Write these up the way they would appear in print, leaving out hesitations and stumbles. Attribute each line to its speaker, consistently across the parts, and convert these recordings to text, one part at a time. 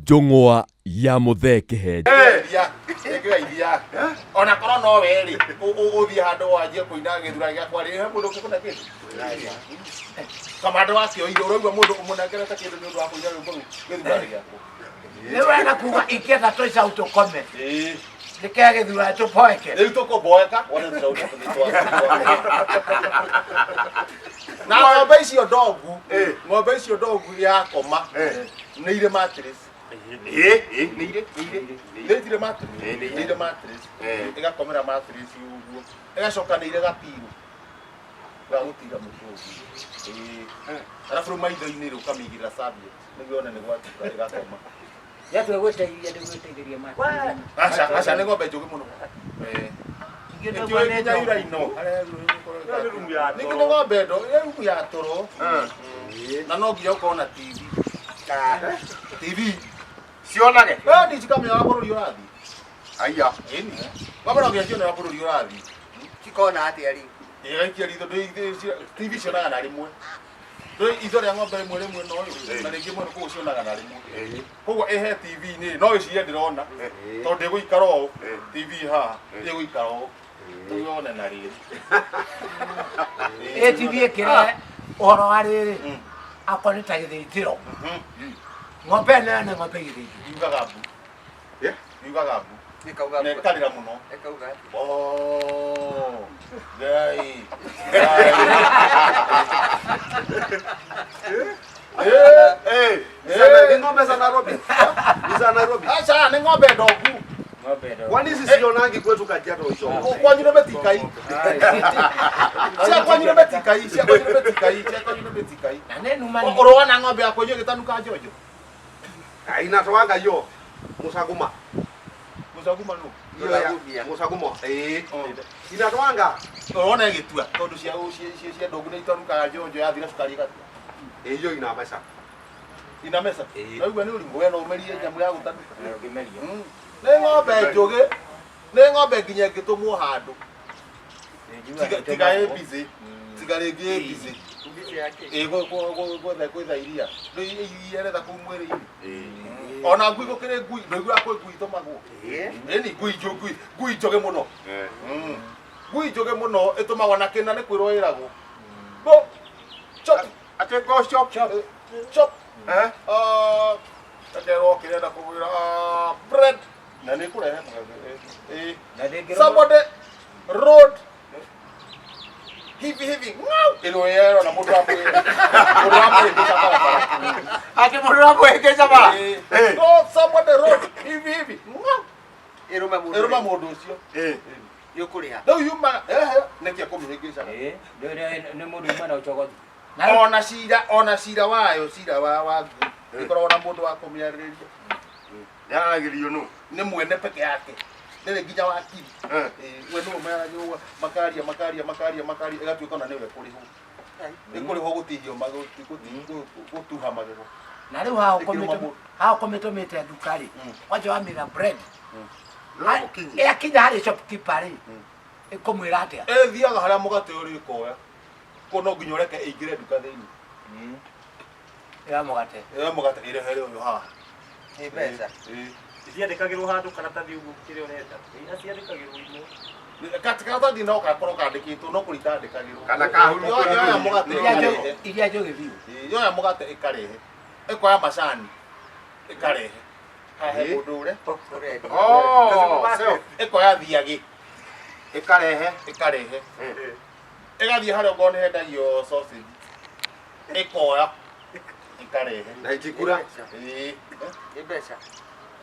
Speaker 1: Njũng'wa ya Mũthee Kĩhenja.
Speaker 2: Iria, ĩkĩra iria. Ona korwo no we rĩ, ũthiĩ handũ wanjie kũina gĩthurano gĩakwa rĩ, he mũndũ ũngĩkũne kĩndũ? Kamanda wa kĩoire, ũraigua mũndũ ũmũnengerete kĩndũ nĩ ũndũ wa kũina rwĩmbo rũu gĩthurano gĩakwa.
Speaker 3: Nĩ wega kuga ingĩenda tũicau tũkome.
Speaker 2: Ĩĩ.
Speaker 3: Nĩkĩ gĩthurano tũboeke.
Speaker 2: Rĩu tũkũboeka, wone tũcaũ tũtũ nĩ twa. Na ng'ombe icio ndongu, ng'ombe icio ndongu yakoma, nĩ irĩ mattress.
Speaker 4: Nĩ irĩ, nĩ irĩ.
Speaker 2: Nĩ itirĩ mattress?
Speaker 4: Nĩ irĩ.
Speaker 2: Nĩ irĩ mattress. Ĩgakomera mattress ũguo. Ĩgacoka nĩ irĩ gapiro ga gũtira mũtwe ũguo. Ĩĩ. Arabu rĩu maitho-inĩ rĩ ũkamĩigĩrĩra serviette nĩguo yone nĩ gwatuka ĩgakoma.
Speaker 5: Yatua gwĩteithia ndĩgwĩteithĩria ma.
Speaker 2: Aca, aca nĩ ng'ombe njũgĩ mũno. Ĩĩ. Ĩtiũĩ nginya iraino. Ningĩ nĩ ng'ombe ndo, ĩ rumu ya toro. Na no nginya ũkorwo na TV. TV.
Speaker 4: Cionage.
Speaker 2: Eh, ndici kamenya wa bũrũri ũrathiĩ.
Speaker 4: Aya.
Speaker 2: Ĩni. Ng'ombe no nginya cione wa bũrũri ũrathiĩ.
Speaker 6: Cikona atĩa rĩu?
Speaker 2: Ĩgaikia ritho TV cionaga na rĩmwe. Ndũĩ itho rĩa ng'ombe rĩmwe rĩmwe no ũyũ na rĩngĩ mwena koguo cionaga na rĩmwe. Koguo ĩhe TV-inĩ no ĩcirie ndĩrona tondũ ndĩgũikara ũũ TV haha ĩgũikara ũũ rĩu yone na rĩrĩ.
Speaker 3: Ĩ TV ĩkĩrehe ũhoro wa rĩrĩ. Akorwo nĩ ta gĩthĩnjĩro. Ng'ombe ĩno nĩ ng'ombe ĩgĩthĩnjwo.
Speaker 2: Yugaga mbu. Yugaga mbu.
Speaker 6: Ĩkauga
Speaker 2: Na ĩkarĩra mũno.
Speaker 6: Ĩkauga atĩa?
Speaker 2: Oh, Ngai.
Speaker 4: Eh, ni ng'ombe za Nairobi. Ni za Nairobi.
Speaker 2: Aca nĩ ng'ombe ndongu.
Speaker 4: Kwani hizi sionangi kwetu Kajiado hizo?
Speaker 2: Kwanyu nĩ mĩtikai. Cia kwanyu nĩ mĩtikai, cia kwanyu nĩ mĩtikai, cia kwanyu nĩ mĩtikai.
Speaker 3: Na nĩ numa nĩ.
Speaker 2: Ũrona ng'ombe ya kwanyu ĩgĩtanuka njonjo.
Speaker 4: Inatoanga hiyo musaguma.
Speaker 2: Mũcaguma nũ?
Speaker 4: Hiyo ya musaguma. Eh. Inatoanga.
Speaker 2: Ũrona ĩgĩtua tondũ cia cia cia ndongu nĩ itanukaga njonjo yathira cukari ĩgatua.
Speaker 4: Eh, hiyo ina mesa.
Speaker 2: Ina mesa.
Speaker 4: Ĩĩ.
Speaker 2: Naigua nĩ ũrimũ we no ũmerie nyamũ ya gũtanuka.
Speaker 5: Ũngĩmeria.
Speaker 2: Nĩ ng'ombe njũgĩ. Nĩ ng'ombe nginya ĩngĩtũmwo handũ. Tiga tiga ĩ busy. Tiga rĩngĩ ĩ busy. Ĩ gwetha gwetha iria. Rĩu iria rĩetha kũu mwĩrĩ-inĩ. Ona ngui gũkĩrĩ ngui, ndũiguaga kwĩ ngui ĩtũmagwo. Ĩni ngui ngui ngui njũgĩ mũno. Ngui njũgĩ mũno ĩtũmagwo na kĩna nĩ kwĩrwo ĩragwo. Go chop
Speaker 4: Ate go shop.
Speaker 2: chop.
Speaker 4: Eh?
Speaker 2: Ah, akerwo kĩrenda kũgwĩra bread na nĩ kũrehe ĩ
Speaker 5: Na ndĩngĩrũma.
Speaker 2: somebody road hivi hivi ngau ĩrwo yero na mũndũ amwĩra mũndũ amwĩhĩngĩca barabara.
Speaker 3: Atĩ mũndũ amũhĩngĩca bara.
Speaker 2: Ĩ, go somebody road hivi hivi ngau
Speaker 6: Ĩrũme mũndũ.
Speaker 2: ĩrũma mũndũ ũcio.
Speaker 4: Eh.
Speaker 6: Yũkũrĩha.
Speaker 2: Rĩu yumaga ehe nĩkĩ akũmĩhĩngĩcaga.
Speaker 5: Ĩ, nĩ mũndũ uma na ũcogothi.
Speaker 2: Ona cira ona cira wayo cira wa wa ngui ĩkoragwo na mũndũ wa kũmĩarĩrĩria.
Speaker 4: Yaragĩrio nũ?
Speaker 2: Nĩ mwene peke yake nĩrĩ nginya wakiri.
Speaker 4: Eh.
Speaker 2: Ĩ, we nĩwe maragĩrwo makaria makaria makaria makaria ĩgatuĩka ona nĩwe kũrĩhwo ĩkũrĩhwo gũtihio gũtuha magego.
Speaker 3: Na rĩu haha
Speaker 2: Ĩkĩrũma
Speaker 3: ũkũmĩtũ
Speaker 2: mũndũ.
Speaker 3: haha ũkũmĩtũmĩte nduka rĩ. Kwanja wamĩra bread.
Speaker 4: No mũkinyi.
Speaker 3: Ĩakinya harĩ shopkeeper rĩ. Ĩkũmwĩra atĩa?
Speaker 2: Ĩthiaga harĩa mũgate ũrĩ ĩkoya kũu no nginya ũreke ĩingĩre nduka thĩinĩ.
Speaker 3: Ya mũgate.
Speaker 2: Ĩyo mũgate ĩrehere ũyũ haha.
Speaker 6: Nĩ mbeca.
Speaker 2: Ĩ.
Speaker 7: Ciandĩkagĩrwo handũ karatathi ũguo kĩrĩa ũrenda. Ciandĩkagĩrwo imwe.
Speaker 2: Karatathi no gakorwo kandĩkĩtwo no kũrĩ itandĩkagĩrwo.
Speaker 4: Kana kahurũkwo
Speaker 2: Yoya mũgate
Speaker 3: Iria
Speaker 2: ĩkarehe.
Speaker 3: njũgĩ iria njũgĩ biũ.
Speaker 2: Ĩ, yoya mũgate ĩkarehe. Ĩkoya macani ĩkarehe. Hahe
Speaker 4: Ĩ.
Speaker 2: mũndũ ũrĩa.
Speaker 6: Ũrendia.
Speaker 4: Oh, self.
Speaker 2: Ĩkoya thiagĩ
Speaker 4: Ĩkarehe.
Speaker 2: ĩkarehe. Ĩgathiĩ harĩa okorwo nĩ hendagio sausage. Ĩkoya ĩkarehe.
Speaker 4: Na itikura.
Speaker 2: Ĩ.
Speaker 6: Nĩ mbeca.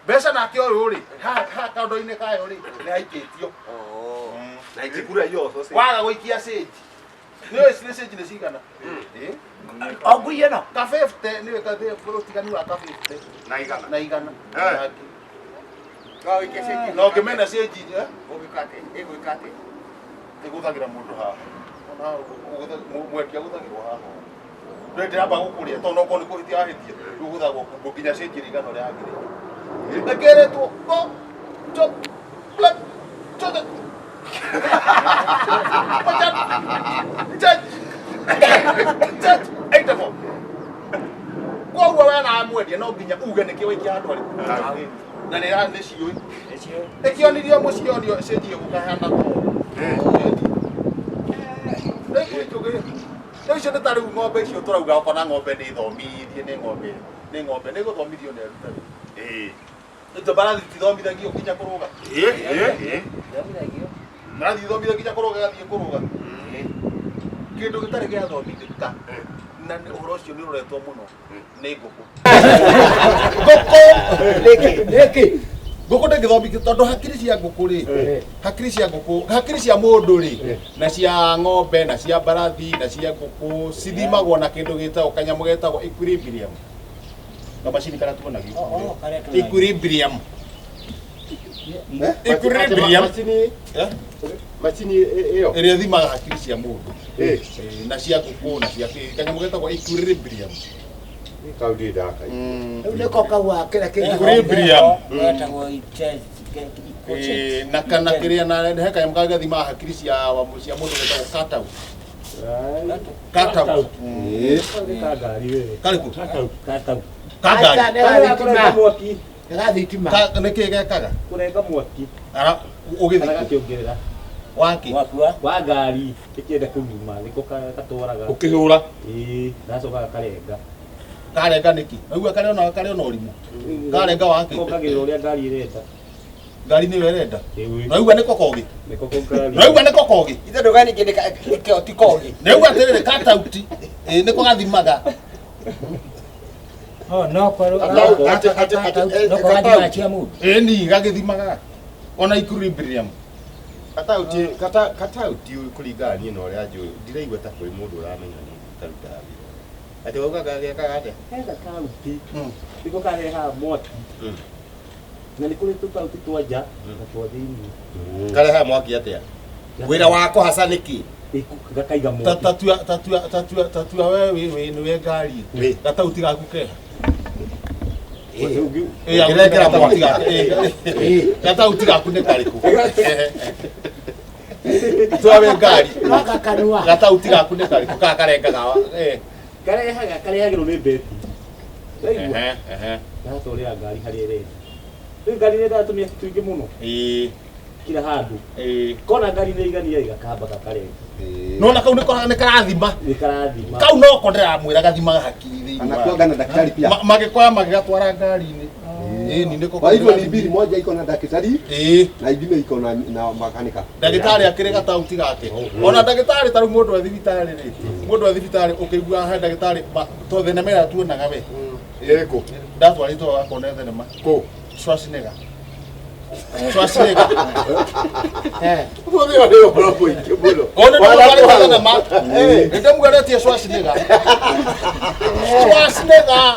Speaker 2: Mbeca nake ũyũ rĩ, haha haha kaũndũ-inĩ kayo rĩ, nĩ haikĩtio.
Speaker 6: Oh.
Speaker 4: Na itikura hiyo sausage.
Speaker 2: Waga gũikia cĩnji. Nĩ ũĩ nĩ cĩnji nĩ cigana? Ĩ.
Speaker 3: O ngui ĩno.
Speaker 2: Ka 50 nĩ ũĩ ũtiganu wa ka 50
Speaker 4: Na igana.
Speaker 2: na igana.
Speaker 4: Eh.
Speaker 6: No ũikie cĩnji.
Speaker 2: Na ũngĩmena cĩnji eh,
Speaker 6: Ũgwĩka atĩa? Ĩgwĩka atĩa?
Speaker 2: ĩgũthagĩra mũndũ haha. Ona haha mwendia agũthagĩrwo haha. Ndũĩ ndĩramba gũkũrĩa tondũ no korwo nĩ kũhĩtia wahĩtia rĩu ũgũthagwo kungo nginya cĩnji ĩrĩa igana ũrĩa yagĩrĩire. Ĩkĩrĩtwo go chop plate chop Machan change change 84. Koguo we nawe Ũkamwendia no nginya uge nĩkĩ waikia handũ harĩkũ. Na nĩ nĩ ciũĩ. Ĩkĩonirio mũciĩ onio cenjie gũkahana rĩu icio nĩ ta rĩu ng'ombe icio tũrauga ũkona ng'ombe nĩ thomithie nĩ ng'ombe nĩ ng'ombe nĩ gũthomithio nĩ aruta wĩra. Ĩto mbarathi tithomithagio nginya kũrũga. Mbarathi ithomithagio nginya kũrũga ĩgathiĩ kũrũga. Kĩndũ gĩtarĩ gĩathomithĩka na ũhoro ũcio nĩ ũroretwo mũno nĩ ngũkũ. Ngũkũ
Speaker 3: Nĩkĩ?
Speaker 2: Ngũkũ ndĩngĩthomithio tondũ hakiri cia ngũkũ rĩ, hakiri cia ngũkũ, hakiri cia mũndũ rĩ, na cia ng'ombe na cia mbarathi na cia ngũkũ cithimagwo na kĩndũ gĩtagwo kanyamũ getagwo equilibrium. Kamacini karĩa tuonagio. Equilibrium. Equilibrium.
Speaker 4: Macini ĩyo.
Speaker 2: Ĩrĩa ĩthimaga hakiri cia mũndũ. Na cia ngũkũ na cia kĩ kanyamũ getagwo equilibrium.
Speaker 4: Kau ndirĩ ndakaigua.
Speaker 3: Rĩu nĩko kau kĩrĩa kĩngĩ.
Speaker 2: Equilibrium.
Speaker 5: Getagwo
Speaker 2: Na kana kĩrĩa na he kanyamũ kangĩ gathimaga hakiri cia cia mũndũ getagwo cut out. Cut out. Karĩkũ? Kangari.
Speaker 3: Aca nĩ gathitima.
Speaker 2: Nĩkĩ gekaga?
Speaker 7: Kũrenga mwaki.
Speaker 2: Ara ũgĩthiĩ
Speaker 7: Kana gakĩongerera.
Speaker 2: Waki.
Speaker 7: Wa ngari ĩkĩenda kũnyuma nĩko gatwaraga.
Speaker 2: Ũkĩhũra.
Speaker 7: Ĩĩ, gacoka gakarenga.
Speaker 2: Karenga nĩkĩ? Naigua karĩ ona karĩ ona ũrimũ. Karenga waki.
Speaker 7: Kongagĩrĩra ũrĩa ngari ĩrenda.
Speaker 2: Ngari nĩyo ĩrenda. Naigua nĩko kogĩ.
Speaker 7: Nĩko kongagĩrĩra.
Speaker 2: Naigua nĩko kogĩ.
Speaker 6: Ithe ndũgani ningĩ ti kogĩ.
Speaker 2: Naigua atĩrĩrĩ katauti. Ĩĩ nĩko gathimaga.
Speaker 5: Oh, no korwo no korwo cia mũndũ.
Speaker 2: Ĩĩ ni gagĩthimaga. Ona equilibrium.
Speaker 4: Katauti katauti kũringana niĩ na ũrĩa njũĩ ndiraigua ta kũrĩ mũndũ ũramenya nĩ karutaga wĩra. Atĩ wauga gekaga atĩa?
Speaker 7: He gatauti nĩko karehaga mwaki. Na nĩ kũrĩ tũtauti twa nja na twa thĩiniĩ.
Speaker 4: Karehaga mwaki atĩa? Wĩra wako hasa nĩkĩ?
Speaker 7: Gakaiga mwaki.
Speaker 2: Tatua tatua tatua tatua we wĩ nĩwe ngari. Gatauti gaku keha. Ũngĩrengera mwaki gaku. Gatauti gaku nĩ karĩkũ? Tua we ngari.
Speaker 3: Gaka kanua.
Speaker 2: Gatauti gaku nĩ karĩkũ? Kaka karengaga wa.
Speaker 7: Karehaga karehagĩrwo nĩ beti. Waigua? Gagatwarĩra ngari harĩa ĩrenda. Rĩu ngari nĩ tũmĩaki tũingĩ mũno. Kila handũ. Kona ngari nĩ igania gakamba gakarenga.
Speaker 2: Nona kau nĩ karathima.
Speaker 7: Nĩ karathima.
Speaker 2: Kau noko ndĩramwĩra gathimaga hakiri thĩinĩ.
Speaker 4: Anakuanga na daktari pia.
Speaker 2: Magĩkoya magĩgatwara ngari-inĩ. Ĩĩ ni nĩko.
Speaker 4: Kwa hivyo ni mbili, moja iko na daktari na ingine iko na makanika.
Speaker 2: Ndagĩtarĩ akĩrĩ gatauti gake. Ona ndagĩtarĩ ta rĩu mũndũ e thibitarĩ rĩ, mũndũ e thibitarĩ ũkĩigua he ndagĩtarĩ to thenema ĩrĩa tuonaga we.
Speaker 4: Ĩrĩkũ?
Speaker 2: Ndatwarĩtwo gakone thenema.
Speaker 4: Kũ?
Speaker 2: Schwarzenegger. Schwarzenegger.
Speaker 4: Ũmũthĩ ũyũ nĩ ũhoro mũingĩ mũno.
Speaker 2: Ona nĩ mũtwarĩte thenema. Nĩ ndĩmuonetie Schwarzenegger. Schwarzenegger.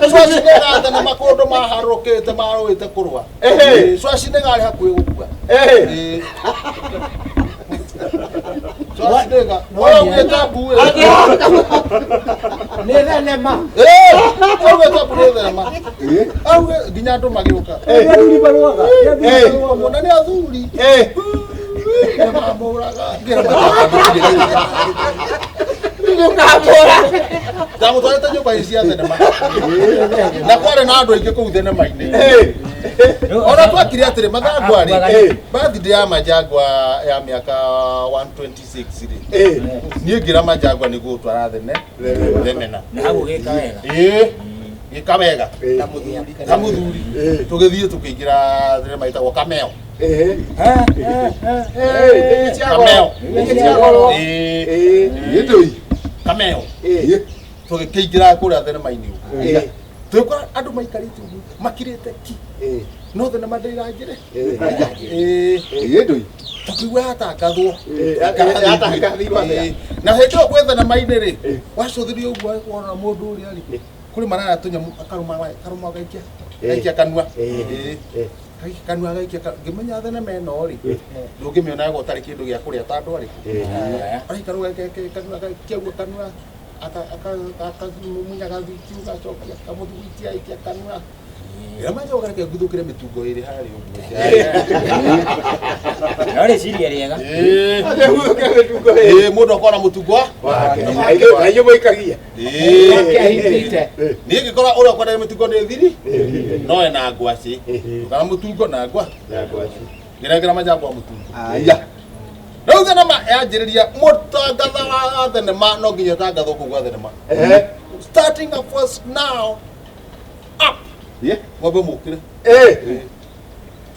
Speaker 2: Schwarzenegger thenema kũndũ maharũrũkĩte marũĩte kũrũa. Schwarzenegger arĩ hakuhĩ gũkua. Schwarzenegger. Ũrĩa augĩte mbu ĩ.
Speaker 3: Nĩ thenema.
Speaker 2: Augĩte mbu nĩ thenema. Auge nginya andũ magĩũka.
Speaker 7: Athuri marũaga.
Speaker 2: Mũna nĩ athuri. Nĩmamũraga. Ndamũtwarĩte nyũmba cia thenema. Na kwarĩ na andũ aingĩ kũu thenema-inĩ. Ona twakire atĩrĩ Mathangwa rĩ, birthday ya Majangwa ya mĩaka 126 rĩ, niĩ ngĩra Majangwa nĩ gũgũtwara thenema.
Speaker 5: Na hau ũgĩka wega.
Speaker 2: Ĩĩ, gĩka wega. Ta mũthuri. Tũgĩthiĩ tũkĩingĩra thenema ĩtagwo Kameo. Kameo. Ĩĩ. Kameo. Tũgĩkĩingĩra kũrĩa thenema-inĩ ũguo. Tũgĩkora andũ maikarĩte ũguo makirĩte ki. No thenema ndĩranjĩre. Ĩĩ. Tũkĩigua yatangathwo. Na hĩndĩ ĩyo gwĩ thenema-inĩ rĩ, wacũthĩria ũguo wona mũndũ ũrĩa rĩ, kũrĩ maraya tũnyamũ akarũma karũma gaikia gaikia kanua. Gaikia kanua gaikia kanua. Ngĩmenya thenema ĩno rĩ, ndũngĩmĩona wega ũtarĩ kĩndũ gĩa kũrĩa ta andũ arĩkũ. Araikara ũguo kanua gaikia ũguo kanua akamumunya gathiti gacokia kamũthugwiti aikia kanua. Ĩra majoga reke nguthũkĩre mĩtungo ĩrĩ harĩa ũguo.
Speaker 5: No rĩciria rĩega.
Speaker 2: Ĩĩ mũndũ akona mũtungo
Speaker 4: wake. Na inyuĩ mũikagia.
Speaker 2: Ĩĩ. Niĩ ngĩkora ũrĩa ũkwenda mĩtungo nĩ thiri no ena ngwacĩ. Kana mũtungo na ngwa.
Speaker 4: Na ngwacĩ.
Speaker 2: Ngĩnengera majangwa mũtungo.
Speaker 4: Aya.
Speaker 2: Rĩu thenema yanjĩrĩria mũtangatha wa thenema no nginya ũtangathwo kũu gwa thenema. Starting of us now. Up.
Speaker 4: Yeah.
Speaker 2: Ng'ombe mũkĩre.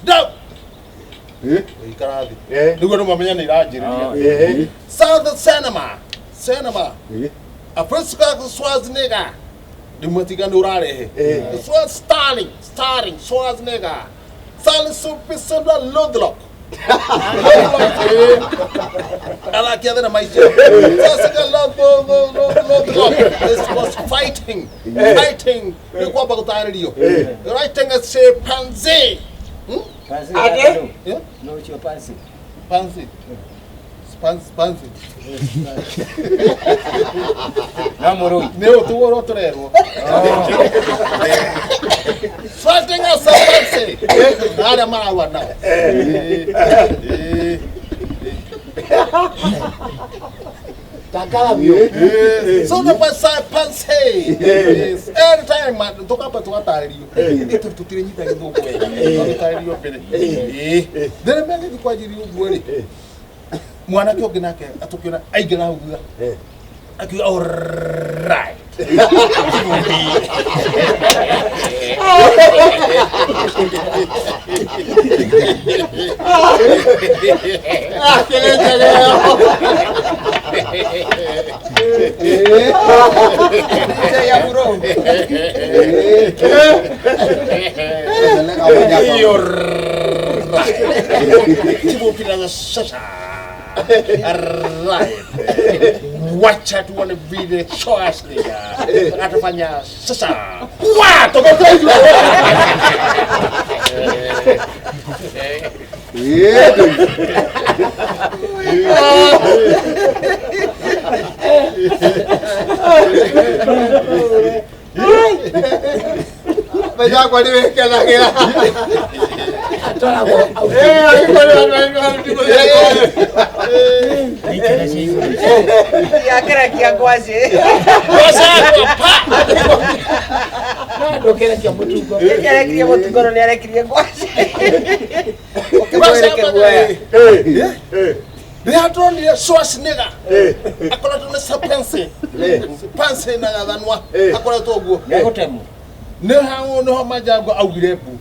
Speaker 2: Down. Ikara thĩ. Nĩguo andũ mamenye nĩ iranjĩrĩria. South Cinema. Cinema. Africa Schwarzenegger. Ndĩmwetiga nĩ ũrarehe. Starring, starring Schwarzenegger. Sally Sandra Lodlock. Athaki a thenema icio. Jessica Lodlock. This was fighting. Fighting. Nĩ kwamba gũtarĩrio. Writing a chimpanzee.
Speaker 5: Ate? No ũcio pansy.
Speaker 2: Pansy. Pansy. Pansy.
Speaker 5: No mũrũi.
Speaker 2: Nĩ ũtuo ũrĩa tũrerwo. Fighting a chimpanzee. Arĩa mararũa nao. So the chimpanzee. Every time tukamba tugatarĩrio. Itũ tũtirĩ nyita gĩthũngũ wega. Tũtarĩrio mbere. Thenema ĩgĩthiĩ kwanjĩrĩria ũguo rĩ. Mwanake ũngĩ nake atũkĩona aingĩra hau thutha. Akiuga all right. Right. Wacha tuone vile Schwarzenegger atafanya sasa. Wa, toka
Speaker 4: Majangwa nĩ wĩkenagĩra.
Speaker 6: Yakerekia ngwacĩ.
Speaker 3: Ndũkĩrekia mũtungo.
Speaker 6: Nĩarekirie mũtungo no nĩarekirie ngwacĩ.
Speaker 2: Rĩrĩa turonire Schwarzenegger akoretwo nĩ chimpanzee. Chimpanzee na gathanwa akoretwo ũguo.
Speaker 5: Nĩegũtemwo.
Speaker 2: Nĩ hau nĩho Majangwa augire mbu.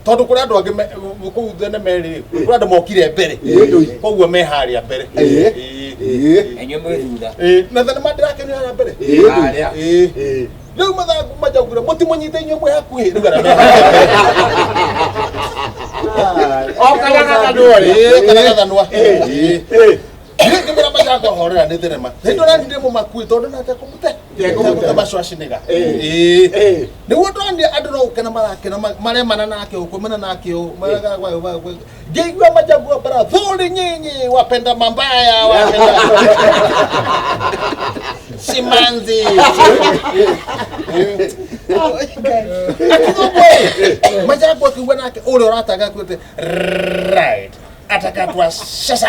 Speaker 2: Tondũ kũrĩ andũ angĩ kũu thenema ĩrĩ kũrĩ andũ mokire mbere. Koguo me harĩa mbere.
Speaker 5: Inyuĩ mwĩ thutha.
Speaker 2: Na thenema ndĩrakenio harĩa mbere. Rĩu mathangu Majaugire mũtimũnyite inyuĩ mwĩ hakuhĩ. Rĩu arĩa me harĩa mbere.
Speaker 4: O karagathanwa rĩ.
Speaker 2: Karagathanwa. Ngĩmwĩra Majangwa horera nĩ thenema. Nĩ ndonanire mũmakuĩ tondũ nake kũmũte. Kũmũte Schwarzenegger. Nĩguo ndonire andũ no gũkena marakena maremana nake ũũ kũmena nake ũũ. Ngĩigua Majangwa bara thuri nyinyi wapenda mambaya wapenda simanzi. Majangwa akiuga nake ũrĩa ũratanga kwĩte right atakatwa sasa.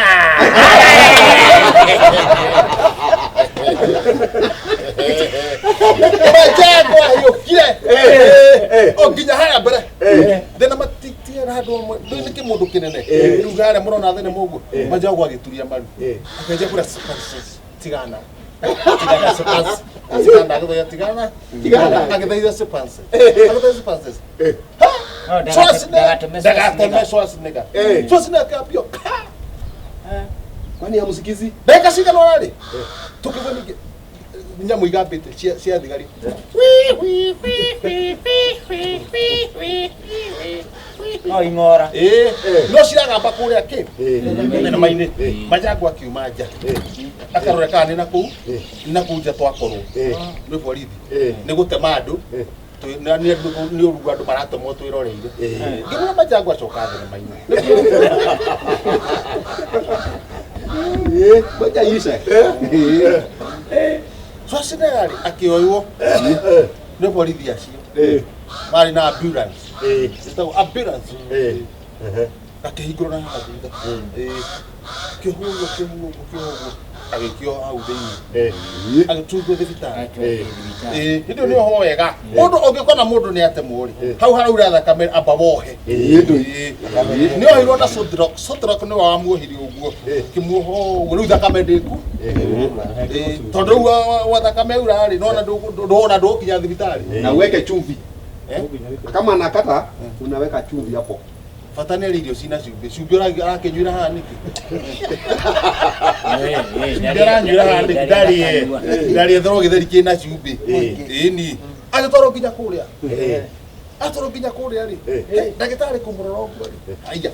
Speaker 2: Majangwa yũkire o nginya harĩa mbere. Thenema ti handũ hamwe nĩ kĩmũndũ kĩnene. Rĩu harĩa mũrona thenema ũguo Majangwa agĩturia maru. Akĩanjia kũrĩa tigana. Tigana chimpanzee. Tigana agĩthaitha tigana. Tigana agĩthaitha chimpanzee. Agĩthaitha chimpanzee.
Speaker 5: Ndagateme
Speaker 2: Ndagateme Schwarzenegger. Schwarzenegger akĩambio ka.
Speaker 4: Kwani hamusikizi?
Speaker 2: Ndagĩka cigana ũna rĩ tũkĩigua ningĩ nyamũ igambĩte cia thigari.
Speaker 5: No ing'ora.
Speaker 2: No ciragamba kũrĩa kĩ thenema-inĩ. Majangwa akiuma nja. Akarora kana nĩ nakũu nakũu nja twakorwo nĩ borithi nĩ gũtema andũ nĩ ũru andũ maratemwo twĩroreire. Ngĩmwĩra Majangwa acoka thenema-inĩ.
Speaker 4: Ngoja ishe.
Speaker 2: Schwarzenegger rĩ akĩoywo nĩ borithi acio. Marĩ na ambulance. Ĩtagwo ambulance. Gakĩhingũrwo na haha thutha. Kĩohwo ũguo kĩohwo ũguo kĩohwo ũguo agĩkio hau thĩinĩ. Agĩtungwo thibitarĩ. Hĩndĩ ĩyo nĩ ohwo wega. Mũndũ ũngĩkona mũndũ nĩ atemwo rĩ, hau haraura thakame amba wohe. Nĩ ohirwo na Sodrock. Sodrock nĩwe wamuohire ũguo. Kĩmuoho ũguo rĩu thakame ndĩku. Tondũ rĩu wa thakame ura rĩ, nona ndũona ndũgũkinya thibitarĩ.
Speaker 4: Na uweke chumvi. Kama anakata unaweka chumvi hapo.
Speaker 2: Bata nĩ arĩ irio cina cumbĩ. Cumbĩ arakĩnyuĩra haha nĩkĩ? Cumbĩ aranyuĩra haha nĩkĩ? Ndarĩe. Ndarĩe thoro gĩtheri kĩna cumbĩ. Ĩni. Agĩtwarwo nginya kũrĩa. Atwarwo nginya kũrĩa rĩ. Ndagĩtarĩ kũmũrora ũguo rĩ. Aya.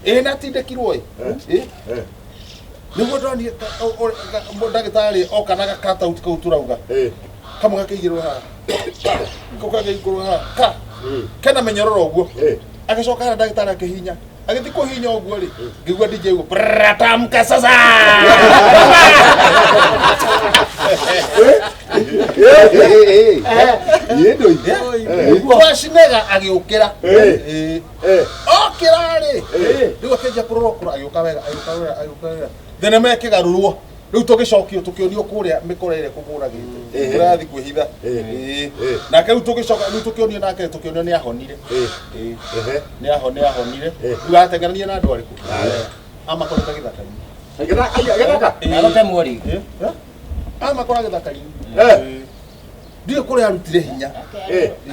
Speaker 2: Ĩ na atindĩkirwo ĩ. Nĩguo ndonire ndagĩtarĩ oka na gakatauti kau tũrauga. Kamwe gakĩigĩrwo haha. Kau gakĩigĩrwo haha. Ka. Kena mĩnyororo ũguo. Agĩcoka harĩa ndagĩtarĩ akĩhihinya. Agĩthiĩ kũhihinya ũguo rĩ, ngĩigua DJ ũguo, "Pratamka sasa." Schwarzenegger agĩũkĩra. Okĩra rĩ, rĩu akĩanjia kũrora kũrora, agĩũka wega, agĩũka wega, agĩũka wega. Thenema ĩkĩgarũrwo. Rĩu tũgĩcokio tũkĩonio kũrĩa mĩkora ĩrĩa kũmũragĩte. Kũrĩa athiĩ kwĩhitha. Nake rĩu tũgĩcoka rĩu tũkĩonio nake tũkĩonio nĩ ahonire. Nĩ ahonire. Rĩu ateng'erania na andũ arĩkũ? Amakorete gĩthaka-inĩ.
Speaker 4: Gĩthaka?
Speaker 5: Agũtemwo rĩngĩ.
Speaker 2: Amakora gĩthaka-inĩ. Ndiũĩ kũrĩa arutire hinya.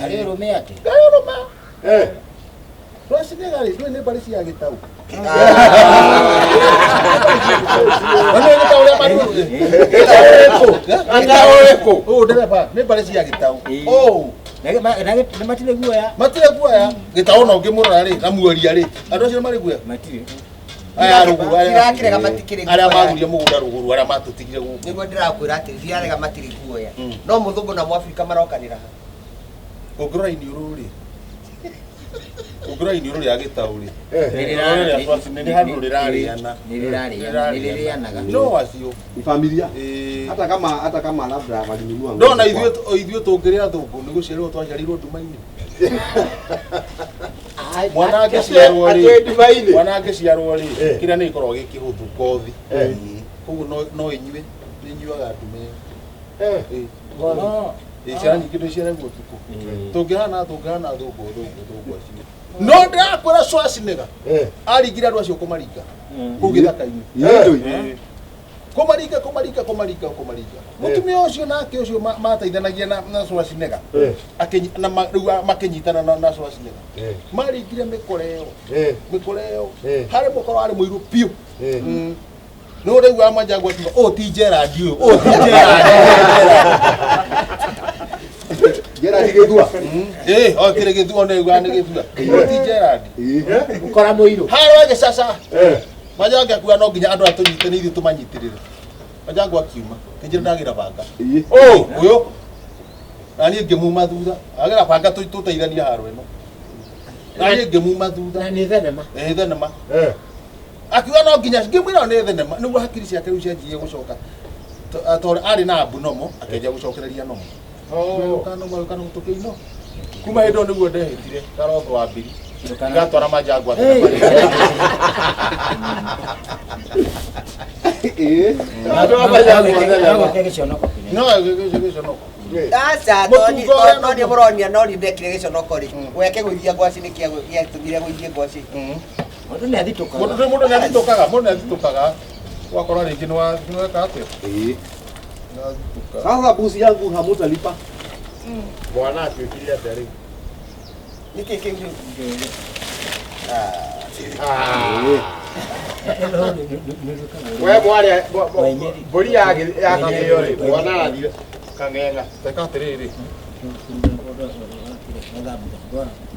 Speaker 5: Arĩ ũrũme atĩ.
Speaker 2: Arĩ ũrũme. Schwarzenegger rĩ, ndũĩ nĩ mbarĩ cia gĩtau. Nĩ mbarĩ cia gĩtau.
Speaker 5: Nĩ matirĩ guoya.
Speaker 2: Matirĩ guoya. Gĩtau ona ũngĩmũrora rĩ, na muoria rĩ, andũ acio nĩ marĩ guoya?
Speaker 5: Matirĩ.
Speaker 2: Aya rũgũrũ
Speaker 6: Ndirakĩrega matikĩrĩ
Speaker 2: arĩa
Speaker 6: guoya.
Speaker 2: magũrire mũgũnda rũgũrũ arĩa matũtigire gũkũ.
Speaker 6: Nĩguo ndĩrakwĩra atĩ ndirarega matirĩ guoya. No mũthũngũ na mũafrika marokanĩra ha.
Speaker 2: Ũngĩrora iniũrũ rĩ, ũngĩrora iniũrũ rĩa gĩtau rĩ, nĩ handũ rĩrarĩana.
Speaker 5: Nĩ rĩrĩanaga.
Speaker 2: No acio.
Speaker 4: Ni familia. Hata kama labda walinunua ng'ombe.
Speaker 2: Ndona ithuĩ tũngĩrĩ athũngũ nĩ gũciarĩrwo twaciarĩirwo nduma-inĩ. Mwana angĩciarwo rĩ, mwana angĩciarwo rĩ, kĩrĩa nĩ gĩkoragwo gĩ kĩhũthũ ngothi. Koguo no inyue, nĩ inyuaga ndume ĩyo. Ciana nyingĩ nĩ ciaragwo ũtukũ. Tũngĩhana thũngũ thũngũ acio. No ndĩrakwĩra Schwarzenegger aringire andũ acio kũmaringa kũu gĩthaka-inĩ. Kũmaringa kũmaringa kũmaringa kũmaringa. Mũtumia ũcio nake ũcio mateithanagia na Schwarzenegger. Na rĩu makĩnyitana na Schwarzenegger. Maringire mĩkora ĩyo. Mĩkora ĩyo. Harĩ mũkora warĩ mũirũ biũ. Nĩ ũraigua Manjangwa akiuga, "Ũyũ ti Gerald ũyũ, ũyũ ti Gerald."
Speaker 4: Gerald gĩthua.
Speaker 2: O kĩrĩ gĩthua nĩ ũiguaga nĩ gĩthua. Ũyũ ti Gerald.
Speaker 3: Mũkora mũirũ.
Speaker 2: Harĩa gĩcaca. Manjangwa akiuga no nginya andũ aya tũnyite nĩ ithuĩ tũmanyitĩrĩre. Manjangwa akiuma, kĩnjĩra ndagĩra banga. Ũyũ. Na niĩ ngĩmuma thutha. Agĩra banga tũteithanie haro ĩno. Na niĩ ngĩmuma thutha.
Speaker 3: Na nĩ thenema.
Speaker 2: Thenema. Akiuga no nginya ngĩmwĩra nĩ thenema nĩguo hakiri ciake rĩu cianjirie gũcoka. Tondũ arĩ na abnormal akĩanjia gũcokereria normal. Gũka normal tũkĩino. Kuma hĩndĩ ĩyo nĩguo ndehĩtire karotho wa mbiri. Ngatwara Manjangwa thenema.
Speaker 5: No
Speaker 2: No gĩconoko.
Speaker 6: Aca,
Speaker 2: Mũtungo
Speaker 6: no nĩ mũronia no nĩ ndekire gĩconoko rĩ. We akĩgũithia ngwacĩ nĩkĩ gĩatũmire gũithie ngwacĩ?
Speaker 5: Mũndũ nĩ athitũkaga.
Speaker 2: Mũndũ nĩ athitũkaga, mũndũ nĩ athitũkaga. Ũgakora rĩngĩ nĩ weka atĩa?
Speaker 4: Sasa busi yangu hamutalipa.
Speaker 7: Mwana atuĩkire atĩa rĩu?
Speaker 6: Nĩkĩ kĩu rĩu?
Speaker 4: We mwarĩ mbũri ya kĩrĩo rĩ, mwana arathire kang'eng'a.
Speaker 2: Teka atĩrĩrĩ.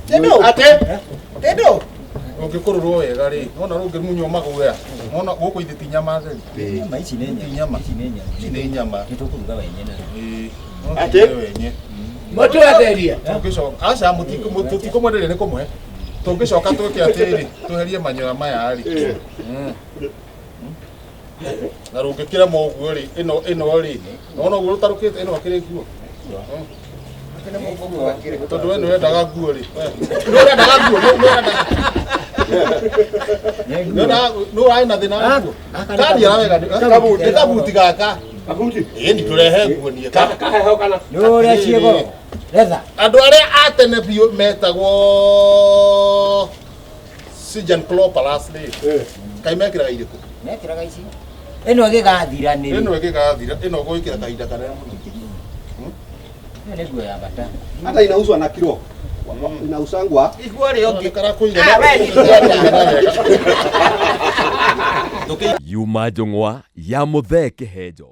Speaker 6: Tendo.
Speaker 4: Atĩ?
Speaker 6: Tendo.
Speaker 2: Ũngĩkũrũrwo wega rĩ, nona rũngĩmunywo maguoya. Nona gũkũ ithe ti nyama theri.
Speaker 5: Nyama ici nĩ
Speaker 2: nyama.
Speaker 5: Ici nĩ nyama.
Speaker 2: Ici nĩ nyama.
Speaker 5: Nĩ tũkũruga wenye na.
Speaker 4: Atĩ?
Speaker 2: Wenye.
Speaker 3: Mũtwenderie.
Speaker 2: Tũngĩcoka aca tũtikũmwenderia nĩ kũmũhe. Tũngĩcoka twĩke atĩrĩ, tweherie manyoya maya rĩ. Na rũngĩkĩrema ũguo rĩ, ĩno ĩno rĩ, nona ũguo rũtarũkĩte ĩno akĩrĩ nguo. Tondũ we nĩ wendaga nguo rĩ. Nĩ ũrendaga nguo, nĩ ũrendaga. Nĩ ũrarĩ na thĩna wa nguo. Kaniara wega nĩ kabuti gaka.
Speaker 7: Kabuti.
Speaker 2: Ĩĩ nĩ tũrehe nguo niĩ.
Speaker 7: Kaheho kana.
Speaker 5: Nĩ ũrĩa ciĩ goro. Retha.
Speaker 2: Andũ arĩa a tene biũ metagwo Sijan Klopalas rĩ. Kaĩ mekĩraga irĩkũ?
Speaker 5: Mekĩraga ici. Ĩno ĩgĩgathira nĩ
Speaker 2: Ĩno ĩgĩgathira, ĩno ũgwĩkĩra kahinda kanene mũno.
Speaker 5: Ĩno nĩ nguo ya bata.
Speaker 6: Hata inauzwa na kilo. Inauzangwa.
Speaker 2: Igua rĩo
Speaker 6: Ah, we ni
Speaker 1: Yuma njũng'wa ya Mũthee Kĩhenjo.